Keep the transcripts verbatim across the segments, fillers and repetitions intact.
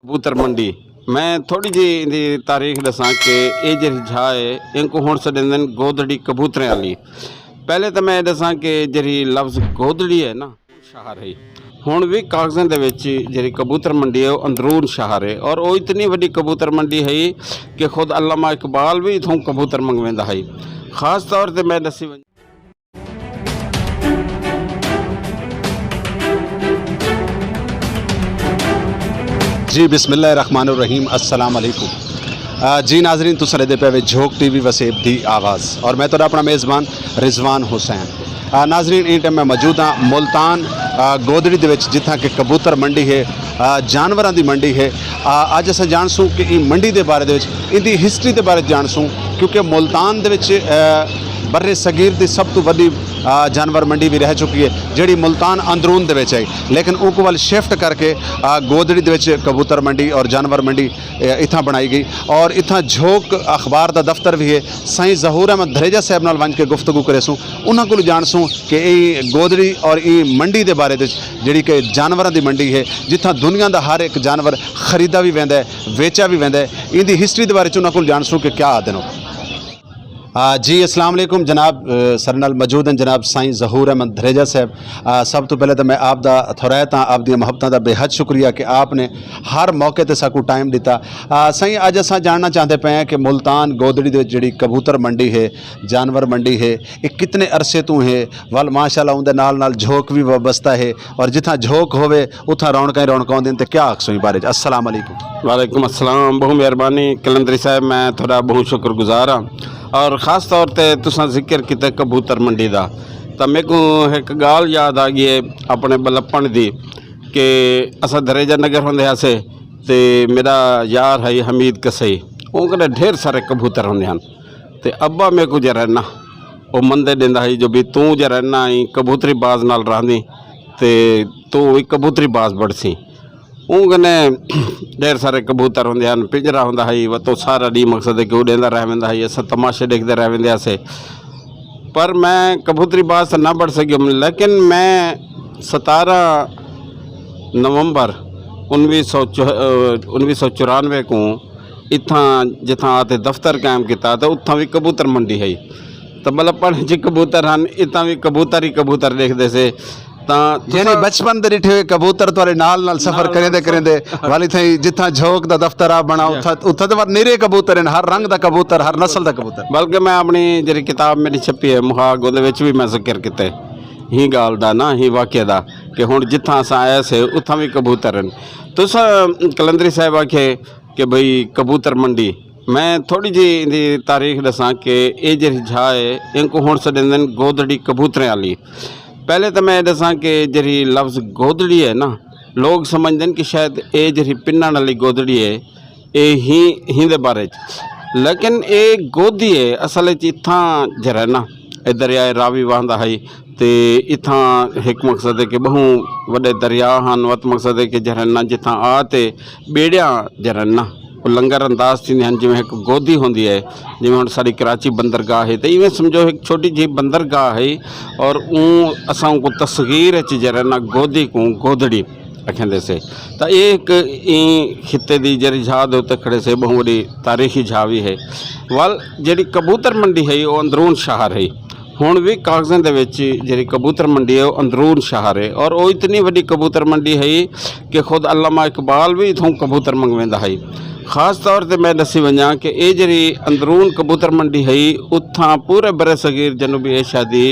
کبوتر منڈی۔ میں تھوڑی جی ان دی تاریخ دساں کہ اے جڑی جھا ہے، ان کو ہن سڈیندے نے گودڑی کبوتریں والی۔ پہلے تو میں دساں کہ جڑی لفظ گودڑی ہے نا، شہر ہے، ہن وی کاغذاں دے وچ جڑی کبوتر منڈی ہے، او اندرون شہر ہے، اور او اتنی وڈی کبوتر منڈی ہے کہ خود علامہ اقبال وی اتھوں کبوتر منگویندا ہے۔ خاص طور تے میں دسی ونجاں۔ جی، بسم اللہ الرحمن الرحیم، السلام علیکم۔ آ، جی ناظرین، تساں دے پے وے جھوک ٹی وی وسیب دی آواز، اور میں تہاڈا اپنا میزبان رضوان حسین۔ آ، ناظرین، این ٹائم میں موجود ہاں ملتان، آ، گودڑی دے وچ، جتھاں کہ کبوتر منڈی ہے، آ، جانوراں دی منڈی ہے۔ آ، اج اساں جان سوں کہ این منڈی دے بارے دے وچ، ان دی ہسٹری دے بارے جان سوں، کیونکہ ملتان دے وچ، آ، بر صغیر دی سب تو وڈی، آ، جانور منڈی بھی رہ چکی ہے، جڑی ملتان اندرون دے وچ ہے، لیکن ان کو ول شفٹ کر کے، آ، گودڑی دے وچ کبوتر منڈی اور جانور منڈی، آ، اتھاں بنائی گئی۔ اور اتھاں جھوک اخبار دا دفتر بھی ہے۔ سائیں ظہور احمد دھریجہ صاحب نال ونج کے گفتگو کرے سوں، انہاں کول جان سوں کہ اے گودڑی اور اے منڈی دے بارے وچ، جڑی کہ جانوراں دی منڈی ہے، جتھاں دنیا دا ہر ایک جانور خریدا بھی ویندا ہے، ویچا بھی ویندا ہے۔ ان دی ہسٹری دے بارے چ انہاں کول جان سوں کہ کیا آدن ہو۔ آ، جی، السلام علیکم جناب۔ آ، سر نال موجود ہیں جناب سائیں ظہور احمد دھریجہ صاحب۔ آ، سب تو پہلے تو میں آپ دا تھوڑا تاں آپ دی محبتاں دا بے حد شکریہ کہ آپ نے ہر موقع تے ساکو ٹائم دتا۔ آ، سائیں، اج اساں جاننا چاہتے پے ہیں کہ ملتان گودڑی دے وچ جڑی کبوتر منڈی ہے، جانور منڈی ہے، یہ کتنے عرصے تو ہے؟ ول ماشاءاللہ اون دے نال نال جھوک بھی وابستہ ہے، اور جتھاں جھوک ہوے اتھاں رونقاں ہی رونقاں ہوندیاں۔ تے کیا آکھسو اس بارے چ؟ السلام علیکم۔ وعلیکم السلام، بہت مہربانی کلندری صاحب، میں تھوڑا بہت شکر گزار ہاں۔ اور خاص طور تے تساں ذکر کیتا کبوتر منڈی دا، تاں میرے کو ایک گال یاد آ گئی ہے اپنے بلپن دی، کہ اساں دھریجہ نگر ہوندے ہاسے تے میرا یار ہے حمید کسئی، اون کنے ڈھیر سارے کبوتر ہوندے ہن۔ تے ابا میرے کو جرا نا، او مندے دیندا ہے جو بھی توں جرا نا ہی کبوتری باز نال رہندی، تے توں وی کبوتری باز بڑسی۔ اون کنے ڈھیر سارے کبوتر ہوندے ہن، پنجرا ہوندا ہے، وہ تو سارا دی مقصد ہے کہ اڈیندا رہ ویندا ہے، اساں تماشے دیکھدے رہ ویندے ہاسے۔ پر میں کبوتری باز نہ بڑھ سکیا، لیکن میں ستارہ نومبر انیس سو چو-، انیس سو چورانوے کو اتھاں، جتھاں آتے دفتر قائم کیتا، تے اتھاں وی کبوتر منڈی ہے۔ تے مطلب پن جی کبوتر ہن، اتھاں وی کبوتر ہی کبوتر دیکھدے سے۔ تاں یعنی تساں بچپن دے ڈٹھے ہوئے کبوتر تہاڈے نال نال سفر نال کریندے نال کریندے سفر۔ والی تھائی جتھاں جھوک دا دفتر آ بنا، جی۔ اتھاں، اتھاں تے ور نیرے کبوتر ہن، ہر رنگ دا کبوتر، ہر نسل دا کبوتر۔ بلکہ میں اپنی جڑی کتاب میری چھپی ہے مہاگ، اودے وچ بھی میں ذکر کیتے ہی گال دا نا، ہی واقعہ دا، کہ ہن جتھاں اساں آئے سے اتھاں بھی کبوتر ہن۔ تساں کلندری صاحب آکھے کہ بھئی کبوتر منڈی، میں تھوڑی جی ان دی تاریخ دساں کہ اے جڑی جھا ہے، ان کو ہن سڈیندے نے گودڑی کبوتریں والی۔ پہلے تو میں دساں کہ جڑی لفظ گودڑی ہے نا، لوگ سمجھدے نے کہ شاید اے جڑی پنن والی گودڑی ہے، اے ہی، ہی دے بارے چ۔ لیکن اے گودی ہے، اصل وچ اتھاں جڑا نا، اے دریائے راوی واہندا ہے، تے اتھاں ایک مقصد ہے کہ بہوں وڈے دریا ہن، وت مقصد ہے کہ جڑا نا جتھاں آ تے بیڑیاں جڑا نا، او لنگر انداز تھیندے ہن، جویں ایک گودی ہوندی ہے، جویں ہن ساڈی کراچی بندرگاہ ہے، تے ایویں سمجھو ایک چھوٹی جی بندرگاہ ہے، اور اوں اساں کو تصغیر وچ جڑا نا گودی کو گودڑی آکھیندے سے۔ تاں اے ایک ایں خطے دی جڑی جھا دے اُتے کھڑے سے، بہوں وڈی تاریخی جھا وی ہے۔ ول جڑی کبوتر منڈی ہے، او اندرون شہر ہے۔ ہن وی کاغذاں دے وچ جڑی کبوتر منڈی ہے، او اندرون شہر ہے، اور او اتنی وڈی کبوتر منڈی ہے کہ خود علامہ اقبال وی اتھوں کبوتر منگویندا ہے۔ خاص طور تے میں دسی ونجاں کہ اے جڑی اندرون کبوتر منڈی ہے، اتھاں پورے برصغیر جنوبی ایشیا دی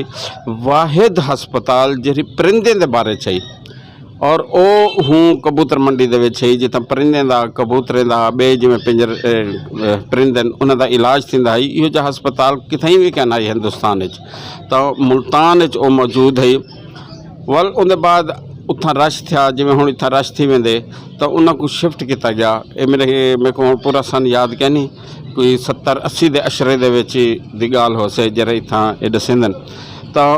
واحد ہسپتال جڑی پرندے دے بارے چ ہے۔ اور او ہوں کبوتر منڈی دے وچ ہے، جتھاں پرندے دا، کبوتریں دا، بے جویں پنجر، اے، اے، پرندے نے، انہاں دا علاج تھیندا ہے۔ ایہو جہا ہسپتال کتھائیں وی کائناں ہندوستان وچ، تاں ملتان وچ او موجود ہے۔ ول اون دے بعد اتھاں رش تھیا، جویں ہن اتھاں رش تھی ویندے، تاں انہاں کو شفٹ کیتا گیا۔ اے میرے، میرے کو ہن پورا سن یاد کینی، کوئی ستر اسی دے عشرے دے وچ دی گال ہو سے، جرے اتھاں اے ڈسیندن۔ تاں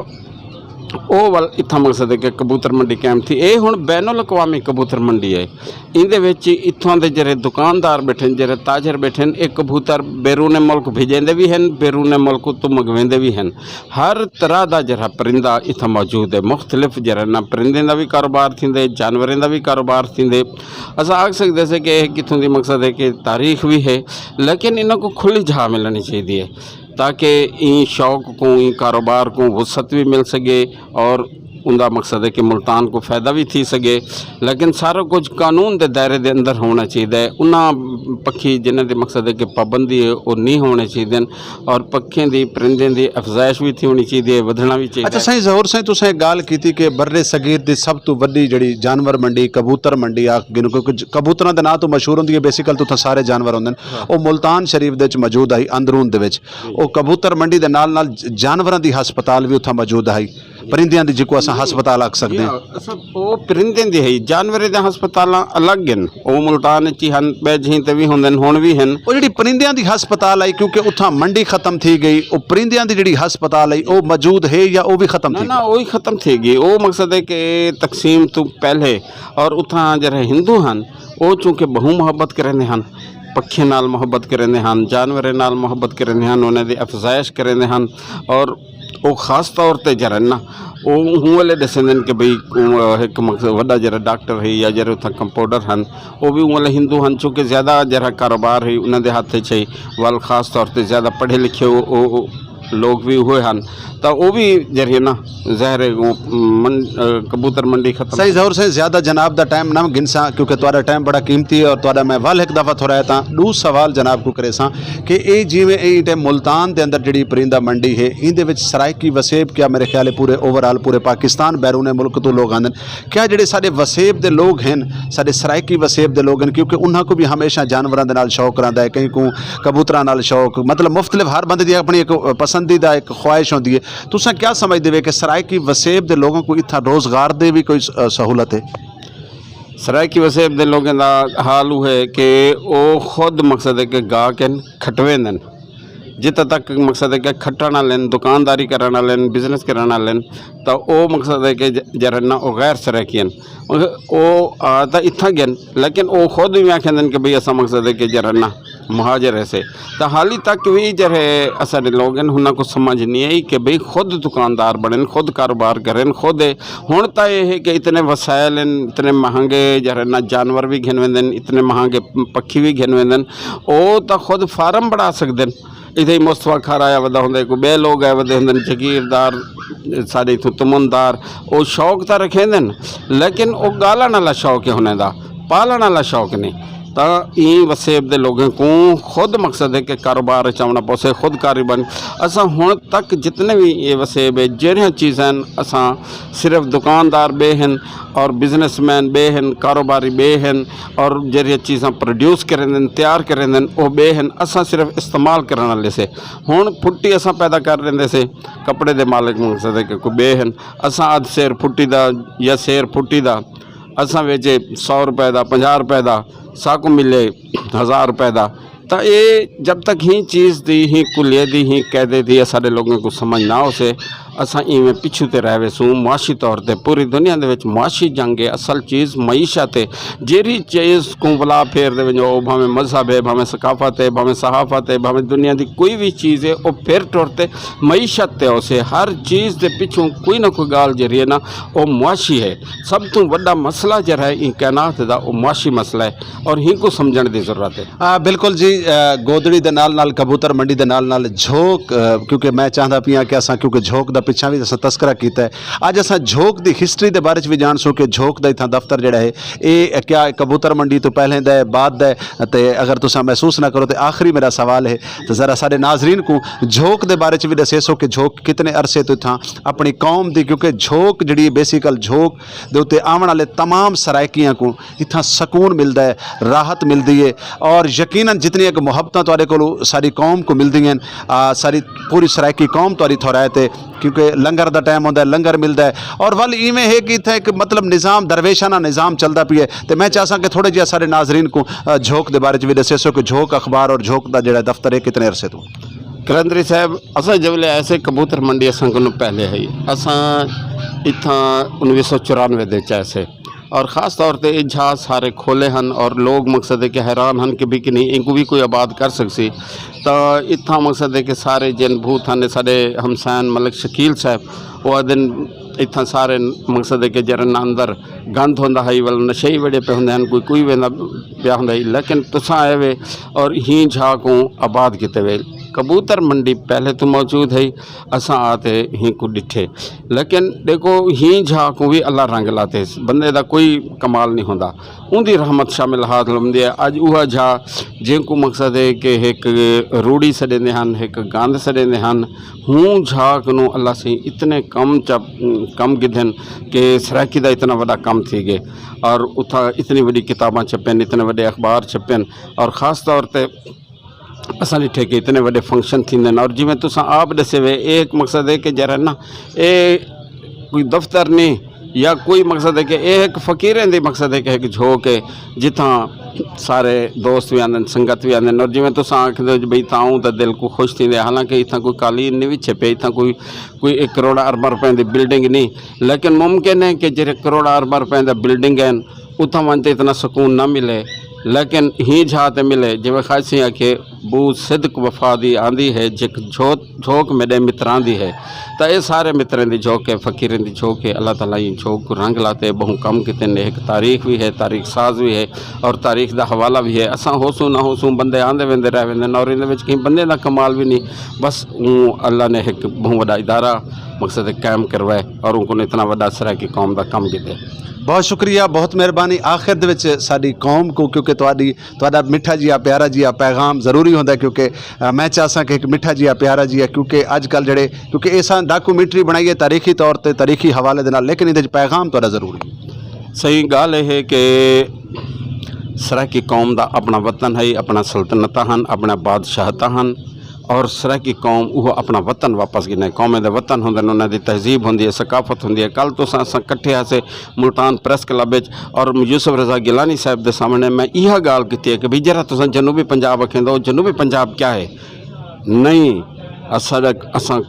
او ول اتھاں مقصد ہے کہ کبوتر منڈی قائم تھی۔ اے ہن بین الاقوامی کبوتر منڈی ہے۔ ایندے وچ اتھاں دے جڑے دکاندار بیٹھے نے، جڑے تاجر بیٹھے نے، اے کبوتر بیرون ملک بھیجیندے بھی ہن، بیرون ملک تو منگویندے بھی ہن۔ ہر طرح دا جڑا پرندہ اتھاں موجود ہے، مختلف جڑا نا پرندے دا بھی کاروبار تھیندے، جانوراں دا بھی کاروبار تھیندے۔ اساں آکھ سکدے سے کہ اے کتھوں دی مقصد ہے کہ تاریخ بھی ہے، لیکن انہاں کو کھلی جا ملنی چاہیے ہے، تاکہ این شوق کو، این کاروبار کو وسعت بھی مل سکے اور ان دا مقصد ہے کہ ملتان کو فائدہ بھی تھی سکے۔ لیکن سارا کچھ قانون دے دائرے دے اندر ہونا چاہیے۔ انہاں پکھی جنہاں دے مقصد ہے کہ پابندی ہے، وہ نہیں ہونے چاہیے، اور پکھیں دی، پرندیں دی افزائش بھی تھی ہونی چاہیے، ودھنا بھی چاہیے۔ اچھا سائیں ظہور سائیں، تساں ایک گل کیتی کہ بر صغیر دی سب تو وڈی جڑی جانور منڈی، کبوتر منڈی آکھ گنو، کیونکہ ج-، کبوتراں دے ناں تو مشہور ہوندی ہے، بیسیکل تو اتھاں سارے جانور ہوندے نے۔ او ملتان شریف دے وچ موجود آئی، اندرون دے وچ۔ او کبوتر منڈی دے نال نال ج-، جانوراں دی ہسپتال وی اتھاں موجود آئی، پرندیاں دی، جکو اساں ہسپتال آکھ سکدے ہاں۔ اصل او پرندیاں دی ہے، جانوراں دے ہسپتالاں الگ ہن۔ او ملتان وچ ہی ہن، پہلے جہیں تے وی ہوندے ہن، ہن وی ہن۔ او جڑی پرندیاں دی ہسپتال آئی، کیونکہ اتھاں منڈی ختم تھی گئی، او پرندیاں دی جڑی ہسپتال آئی، او موجود ہے یا او وی ختم نہ تھی نہ گئی؟ او ہی ختم تھی گئی۔ او مقصد ہے کہ تقسیم تو پہلے اور اتھاں جڑے ہندو ہن، او چونکہ بہوں محبت کریندے ہن، پکھیاں نال محبت کریندے ہن، جانوراں نال محبت کریندے ہن، انہاں دی افزائش کریندے ہن۔ اور او خاص طور تے جڑے نا، او اوں ویلے دسیندے ہن کہ بھئی، او ایک مقصد وڈا جڑا ڈاکٹر ہے یا جڑے اتھاں کمپاؤنڈر ہن، او بھی اوں ویلے ہندو ہن، چونکہ زیادہ جڑا کاروبار ہے انہاں دے ہاتھ وچ ہے۔ ول خاص طور تے زیادہ پڑھے لکھے او، او، او لوگ بھی ہوئے ہن، تاں او بھی جڑے نا، ظاہر ہے، او من-، اے، کبوتر منڈی ختم۔ صحیح، ظہور سے زیادہ جناب دا ٹائم نہ گنساں، کیونکہ تہاڈا ٹائم بڑا قیمتی ہے اور تہاڈا میں ول ایک دفعہ تھوڑا ہے تاں دو سوال جناب کو کرے ساں کہ اے جیویں اے ٹائم ملتان دے اندر جڑی پرندہ منڈی ہے، ایندے وچ سرائیکی وسیب کیا میرے خیال ہے پورے اوور آل پورے پاکستان بیرون ملک تو لوگ آندے نے، کیا جڑے ساڈے وسیب دے لوگ ہیں، ساڈے سرائیکی وسیب دے لوگ ہیں، کیونکہ انہاں کو بھی ہمیشہ جانوراں دے نال شوق رہندا ہے، کہیں کو کبوتراں نال شوق، مطلب مختلف ہر بندے دی اپنی ایک پسندیدہ ایک خواہش ہوندی ہے۔ تساں کیا سمجھدے وے کہ سرائیکی وسیب دے لوگوں کو اتھاں روزگار دے بھی کوئی س-، سہولت ہے؟ سرائیکی وسیب دے لوگوں دا حال وہ ہے کہ او خود مقصد ہے کہ گاہک ہن، کھٹوے ہن۔ جتھے تک مقصد ہے کہ کھٹن والے ہن، دکانداری کرن والے ہن، بزنس کرن والے ہن، تاں او مقصد ہے کہ ج-، جرنا او غیر سرائیکی ہن۔ او آ تاں اتھاں گئے ہن، لیکن او خود بھی آکھدے ہن کہ بھئی اساں مقصد ہے کہ جرنا مہاجر ایسے۔ تاں حالی تک وی جڑے اساڈے لوگ ہن، انہاں کو سمجھ نہیں آئی کہ بھئی خود دکاندار بنن، خود کاروبار کرن، خود۔ ہن تاں یہ ہے کہ اتنے وسائل ہن، اتنے مہنگے جڑے نا جانور بھی گھن ویندے ہن، اتنے مہنگے پکھی بھی گھن ویندے ہن، او تاں خود فارم بنا سکدے ہن۔ اتھے ہی مصطفیٰ کھار آیا ودا ہوندا ہے، کوئی بے لوگ آئے ودے ہوندے ہن، جگیردار سارے اتھوں تمندار، او شوق تاں رکھیندے ہن، لیکن او گالن والا شوق ہے انہاں دا، پالن والا شوق نہیں۔ تاں ایں وسیب دے لوگوں کو خود مقصد ہے کہ کاروبار چ آونا پوسے، خود کاری بن۔ اساں ہن تک جتنے بھی یہ وسیب ہے، جہڑیاں چیزاں ہن، اساں صرف دکاندار بے ہن اور بزنس مین بے ہن، کاروباری بے ہن، اور جہڑیاں چیزاں پروڈیوس کرن دن، تیار کرن دن، وہ بے ہن۔ اساں صرف استعمال کرن والے سے۔ ہن پھٹی اساں پیدا کر لیندے سے، کپڑے دے مالک مقصد ہے کہ کوئی بے ہن، اساں ادھ سیر پھٹی دا یا سیر پھٹی دا، اساں ویچے سو روپے دا، پنجاہ روپے دا، ساکو ملے ہزار روپے دا۔ تاں اے جب تک ہی چیز دی، ہی کلیے دی، ہی قیدے دی ساڈے لوگوں کو سمجھ نہ ہو سے، اساں ایویں پچھو تے رہ ویسوں۔ معاشی طور تے پوری دنیا دے وچ معاشی جنگ ہے، اصل چیز معیشت ہے۔ جیڑی چیز کو ولا پھیر دے ونجو، او بھاویں مذہب ہے، بھاویں ثقافت ہے، بھاویں صحافت ہے، بھاویں دنیا دی کوئی بھی چیز ہے، او پھر ٹر تے معیشت تے ہو سے۔ ہر چیز دے پچھوں کوئی نہ کوئی گال جیڑی ہے نا، او معاشی ہے۔ سب تو وڈا مسئلہ جیڑا ہے ان کائنات دا، او معاشی مسئلہ ہے اور ہی کو سمجھن دی ضرورت ہے۔ آ، بالکل جی، آ، گودڑی دے نال نال کبوتر منڈی دے نال نال جھوک، آ، کیونکہ میں چاہندا پیاں کہ اساں، کیونکہ جھوک دا پچھاں بھی اساں تذکرہ کیتا ہے، اج اساں جھوک دی ہسٹری دے بارے چ بھی جان سو کہ جھوک دا اتھاں دفتر جڑا ہے، اے کیا کبوتر منڈی تو پہلے دا ہے، بعد دا ہے؟ تے اگر تساں محسوس نہ کرو تے آخری میرا سوال ہے، تے ذرا سارے ناظرین کو جھوک دے بارے چ بھی دسے سو کہ جھوک کتنے عرصے تو اتھاں اپنی قوم دی، کیونکہ جھوک جڑی بیسیکل جھوک دے اُتے آون والے تمام سرائیکیاں کو اتھاں سکون ملدا ہے، راحت ملدی ہے، اور یقیناً جتنی ایک محبتاں تہاڈے کولوں ساری قوم کو ملدی ہیں، آ، ساری پوری سرائیکی قوم تہاڈی تھورائے تے، کیونکہ لنگر دا ٹائم ہوندا ہے، لنگر ملدا ہے، اور ول ایویں ہے کہ اتھاں ایک مطلب نظام، درویشانہ نظام چلدا پیا ہے۔ تے میں چاہساں کہ تھوڑے جہا سارے ناظرین کو، آ، جھوک دے بارے چ بھی دسے سو کہ جھوک اخبار اور جھوک دا جڑا دفتر ہے کتنے عرصے تو؟ کلندری صاحب، اساں جبلے ایسے کبوتر منڈی اساں کو پہلے ہے۔ اساں اتھاں انیس سو چورانوے دے چ ایسے، اور خاص طور تے یہ جہاز سارے کھولے ہن، اور لوگ مقصد ہے کہ حیران ہن کہ بھی کہ نہیں ان کو بھی کوئی آباد کر سکسی۔ تا اتھاں مقصد ہے کہ سارے جن بھوت ہن، سارے ہمسائن ملک شکیل صاحب، وہ آدھن اتھاں سارے مقصد ہے کہ جرن اندر گند ہوندا ہے، ول نشئی وڑے پہ ہوندے ہن، کوئی کوئی ویندا پیا ہوندا ہے، لیکن تساں آئے وے اور ہی جھا کو آباد کیتے وے۔ کبوتر منڈی پہلے تو موجود ہے، اساں آتے ہی کو ڈٹھے، لیکن دیکھو ہی جھا کو بھی اللہ رنگ لاتے، بندے دا کوئی کمال نہیں ہوندا۔ ان دی رحمت شامل ہاتھ لمدی ہے۔ اج اوہا جھا جن کو مقصد ہے کہ ایک روڑی سڑے دے ہن، ایک گند سڑے دے ہن، ہوں جھا کنوں اللہ سے اتنے کم چا کم گدھن کہ سرائیکی دا اتنا وڈا کم تھی گئے، اور اتھا اتنی وڈی کتاباں چھپن، اتنے وڈے اخبار چھپن، اور خاص طور تے اساں ڈٹھے کہ اتنے وڈے فنکشن تھیندے نے۔ اور جویں تساں آپ دسے وے، اے ایک مقصد ہے کہ جرا نا، اے کوئی دفتر نہیں یا کوئی مقصد ہے کہ اے ایک فقیریں دی مقصد ہے کہ ایک جھوک ہے، جتھاں سارے دوست بھی آندے نے، سنگت بھی آندے نے۔ اور جویں تساں آکھدے ہو بھئی تاں اوں تے دل کو خوش تھیندے، حالانکہ اتھاں کوئی قالین نہیں وچھے پے، اتھاں کوئی کوئی ایک کروڑ ارباں روپے دی بلڈنگ نہیں، لیکن ممکن ہے کہ جڑے کروڑ ارباں روپے دا بلڈنگ ہیں، اتھاں ون تے اتنا سکون نہ ملے، لیکن ہی جھا تے ملے۔ جویں خاصی آکھے، بو صدق وفا دی آندی ہے، جک جھوک جھوک میرے متراں دی ہے۔ تا اے سارے متریں دی جھوک ہے، فقیریں دی جھوک ہے۔ اللہ تعالیٰ ان جھوک کو رنگ لاتے، بہوں کم کیتے نے۔ ایک تاریخ بھی ہے، تاریخ ساز بھی ہے، اور تاریخ دا حوالہ بھی ہے۔ اساں ہوسوں نہ ہوسوں، بندے آندے ویندے رہ ویندے نے، اور ان دے وچ کہیں بندے دا کمال بھی نہیں۔ بس اوں اللہ نے ایک بہوں وڈا ادارہ مقصد ہے قائم کروائے، اور ان کو نے اتنا وڈا سرائیکی قوم دا کم کیتے۔ بہت شکریہ، بہت مہربانی۔ آخر دے وچ ساڈی قوم کو، کیونکہ تہاڈی تہاڈا میٹھا جیا، پیارا جیا پیغام ضروری ہوندا ہے، کیونکہ، آ، میں چاہساں کہ ایک میٹھا جیا، پیارا جیا، کیونکہ اج کل جڑے، کیونکہ ایسا ڈاکومنٹری بنائی ہے تاریخی طور تے، تاریخی حوالے دے نال، لیکن ایہدے وچ پیغام تہاڈا ضروری ہے۔ صحیح گل یہ ہے کہ سرائیکی قوم دا اپنا وطن ہے، اپنا سلطنتاں ہن، اپنا بادشاہتاں ہن، اور سرائیکی قوم وہ اپنا وطن واپس گھنے۔ قومیں دے وطن ہوندے نے، انہاں دی تہذیب ہوندی ہے، ثقافت ہوندی ہے۔ کل تساں اساں کٹھے ہاسے ملتان پریس کلب وچ، اور یوسف رضا گیلانی صاحب دے سامنے میں یہ گال کیتی ہے کہ بھی جرا تساں جنوبی پنجاب آکھیں دو، جنوبی پنجاب کیا ہے؟ نہیں، اساں اساں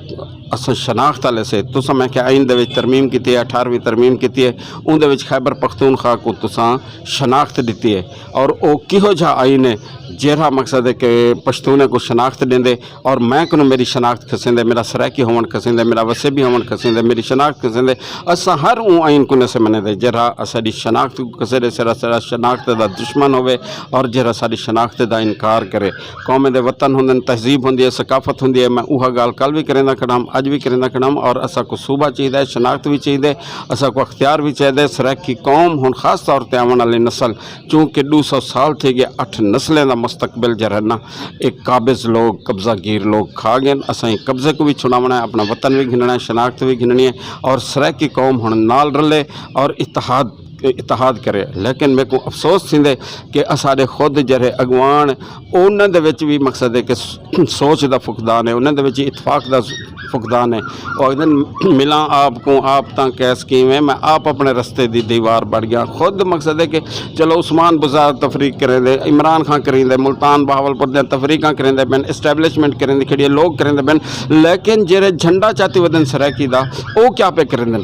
اساں شناخت والے سے۔ تساں میں کہ آئین دے وچ ترمیم کیتی ہے، اٹھارہویں ترمیم کیتی ہے، اون دے وچ خیبر پختونخوا کو تساں شناخت دتی ہے، اور او کہو جا آئین ہے جیرا مقصد ہے کہ پشتونے کو شناخت دیندے، اور میں کنوں میری شناخت کھسیندے، میرا سرائیکی ہون کھسیندے، میرا وسیبی ہون کھسیندے، میری شناخت کھسیندے۔ اساں ہر اون آئین کو نسے منے دے جیرا اساڈی شناخت کو کسے دے سرا سرا شناخت دا دشمن ہوے، اور جیرا ساڈی شناخت دا انکار کرے۔ قومیں دے وطن ہوندے نے، تہذیب ہوندی ہے، ثقافت ہوندی ہے۔ میں اوہا گال کل بھی کریندا کھڑا ہم، اج بھی کریندا کھڑا ہم، اور اساں کو صوبہ چاہیدا ہے، شناخت بھی چاہیدا ہے، اساں کو اختیار بھی چاہیدا ہے۔ سرائیکی قوم ہن خاص طور تے آون والی نسل، چونکہ دو سو سال تھی گئے، اٹھ نسلیں دا مستقبل جڑا ہے نا، ایک قابض لوگ، قبضہ گیر لوگ کھا گئے۔ اساں یہ قبضے کو بھی چھڑاونا ہے، اپنا وطن بھی گھننا ہے، شناخت بھی گھننی ہے، اور سرائیکی قوم ہن نال رلے اور اتحاد اتحاد کرے۔ لیکن میرے کو افسوس تھیندے کہ اساڈے خود جڑے اگوان، انہاں دے وچ بھی مقصد ہے کہ س-، سوچ دا فقدان ہے، انہاں دے وچ اتفاق دا فقدان ہے۔ اور ایک دن ملاں آپ کو، آپ تاں کیس کیویں، میں آپ اپنے رستے دی دیوار بڑھ گیا۔ خود مقصد ہے کہ چلو عثمان بزار تفریق کریں دے، عمران خان کریں دے، ملتان بہاولپور دے تفریقاں کریں دے بن، اسٹیبلشمنٹ کریں دے کھڑی ہے، لوگ کریں دے بن، لیکن جڑے جھنڈا چاتی ودن سرائیکی دا، او کیا پہ کریں دے؟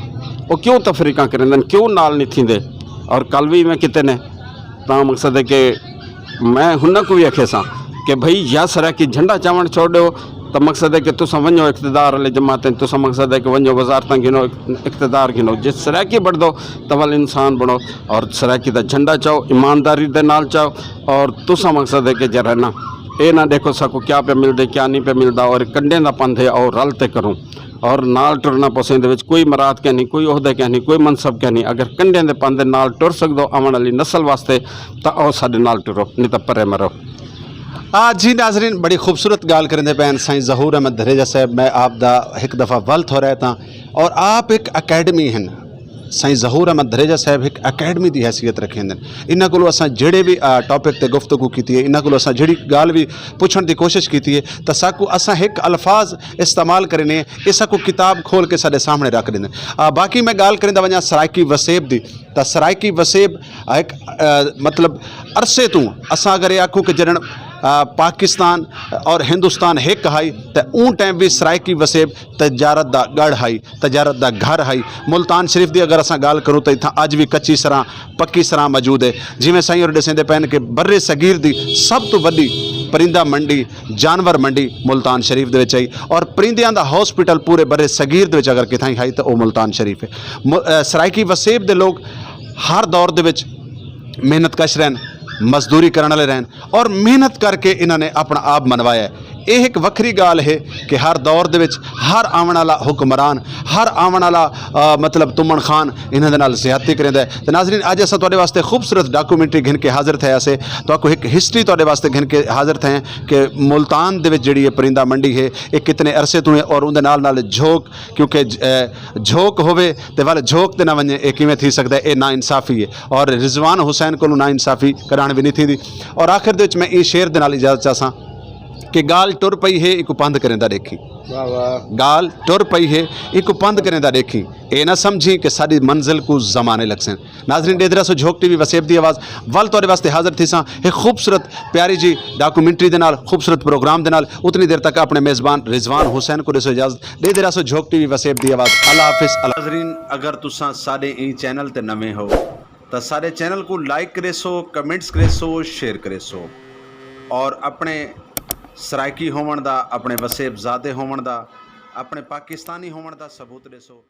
او کیوں تفریقاں کریں دے؟ کیوں نال نہیں تھیندے؟ اور کل بھی میں کتے نے، تاں مقصد ہے کہ میں ہناں کو بھی آکھے ساں کہ بھئی یا سرائیکی جھنڈا چاون چھوڑ دیو، تاں مقصد ہے کہ تساں ونجو اقتدار والے جماعتیں، تساں مقصد ہے کہ ونجو وزارتاں گھنو، اقتدار گھنو۔ جے سرائیکی بڑھ دو، تاں ول انسان بنو اور سرائیکی دا جھنڈا چاؤ، ایمانداری دے نال چاؤ۔ اور تساں مقصد ہے کہ جرا نا، اے نہ دیکھو ساکو کیا پہ ملدے، کیا نہیں پہ ملدا، اور کنڈے دا پندھ ہے اور رل تے کروں۔ اور نال ٹرنا پسے دے وچ کوئی مراد کہنی، کوئی عہدے کہنی، کوئی منصب کہنی۔ اگر کنڈے دے پندے نال ٹر سکدو آون والی نسل واسطے، تاں او ساڈے نال ٹرو، نہیں تاں پرے مرو۔ آ جی ناظرین، بڑی خوبصورت گال کرندے پین سائیں ظہور احمد دھریجہ صاحب۔ میں آپ دا ایک دفعہ ول تھو رہتا، اور آپ ایک اکیڈمی ہیں۔ سائیں ظہور احمد دھریجہ صاحب ایک اکیڈمی دی حیثیت رکھیں دن۔ انہاں کولوں اساں جڑے بھی، آ، ٹاپک تے گفتگو کیتی ہے، انہاں کولوں اساں جڑی گال بھی پوچھن دی کوشش کیتی ہے، تاں ساکو اساں ایک الفاظ استعمال کرنے، اے ساکو کتاب کھول کے ساڈے سامنے رکھ دیندے۔ آ، باقی میں گال کریندا ونجاں سرائیکی وسیب دی، تاں سرائیکی وسیب ایک، آ، مطلب عرصے تو اساں اگر یہ آکھوں کہ جنن پاکستان اور ہندوستان ہک ہائی، تے اون ٹائم بھی سرائیکی وسیب تجارت دا گڑھ ہائی، تجارت دا گھر ہائی۔ ملتان شریف دی اگر اساں گل کروں تے اتھاں اج بھی کچی سراں، پکی سراں موجود ہے۔ جویں سائیں اور ڈسیندے پین کہ بر صغیر دی سب تو وڈی پرندہ منڈی، جانور منڈی ملتان شریف دے وچ آئی، اور پرندیاں دا ہاسپٹل پورے بر صغیر دے وچ اگر کتھاں ہی ہائی تے او ملتان شریف ہے۔ م- اے، سرائیکی وسیب دے لوگ ہر دور دے وچ محنت کش رہن، مزدوری کرن والے رہن، اور محنت کر کے انہاں نے اپنا آپ منوایا ہے۔ یہ ایک وکھری گال ہے کہ ہر دور دے وچ ہر آون والا حکمران، ہر آون والا، آ، مطلب تمن خان انہاں دے نال زیادتی کریندا ہے۔ تے ناظرین، اج اساں تواڈے واسطے خوبصورت ڈاکومنٹری گھن کے حاضر تھے اسے، تواکو ایک ہسٹری تواڈے واسطے گھن کے حاضر تھے ہیں کہ ملتان دے وچ جڑی یہ پرندہ منڈی ہے، یہ کتنے عرصے تو ہے اور اون دے نال نال جھوک، کیونکہ ج-، اے، جھوک ہووے تے ول جھوک تے نہ ونجے، اے کیویں تھی سکدا ہے؟ اے نا انصافی ہے۔ اور رضوان حسین کولوں نا انصافی کران وی نہیں تھی دی۔ اور آخر دے وچ میں ایں شعر دے نال اجازت چاہساں کہ گال ٹر پئی ہے، ایکو پندھ کریندا دیکھی۔ گال ٹر پئی ہے، ایکو پندھ کریندا دیکھی۔ اے نہ سمجھی کہ ساڈی منزل کو زمانے لگسن۔ ناظرین، ڈیدرا سو جھوک ٹی وی وسیب دی آواز ول تہاڈے واسطے حاضر تھی ساں۔ ایک خوبصورت پیاری جی ڈاکومنٹری دے نال، خوبصورت پروگرام دے نال۔ اتنی دیر تک اپنے میزبان رضوان حسین کو دسو اجازت۔ ڈیدرا سو جھوک ٹی وی وسیب دی آواز۔ اللہ حافظ۔ اللہ ناظرین، اگر تساں ساڈے این چینل تے نویں ہو، تاں ساڈے چینل کو لائک کرے سو، کمنٹس کرے سو، شیئر کرے سو، اور اپنے سرائیکی ہون دا، اپنے وسیب زادے ہون دا، اپنے پاکستانی ہون دا ثبوت دے سو۔